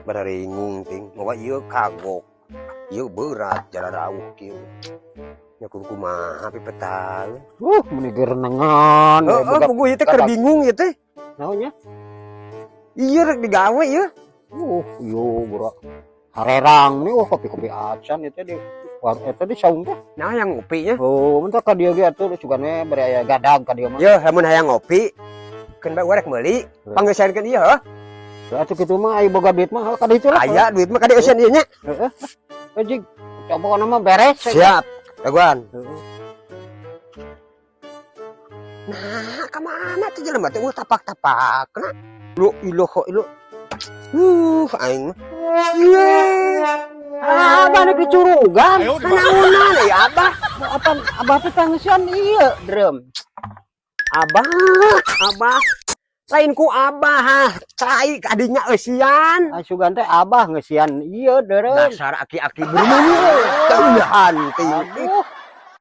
Bararingung ting mawa ieu kagok. Ieu berat jararauh kieu. Nya kudu kumaha pipetaeun. Meni gerenengan. Heeh, puguh ieu teh keur bingung ieu teh. Naonnya? Iya, rek digawe ieu. Yo bro. Harerang nih, kopi-kopi acan itu di war eta di saung teh. Nah, yang ngopi nya. Oh, mentah ka dieu ge atuh sugan we bere aya gadag ka dieu mah. Yo, lamun hayang ngopi keun bae rek meuli, pangeusiankeun ieu heuh. Atuh kitu mah aya boga duit mah ka ditu lah. Aya duit mah ka dieusian ieu nya. Heeh. Eh, jig, coba mah beres. Siap. Dagoan. Heeh. Nah, ka mana tuh jelema teh ulah tapak-tapak na. Lu iloh ilu. Aing mah. Ah, abah nek dicurugan. Kanaonan ya abah? Apa abah teh tangsian ieu drum. Abah, abah. Lain ku abah ha, cai kadinya eusian. Ah, sugan teh abah ngeusian ieu drum. Dasar aki-aki berumur. Teuhan teh.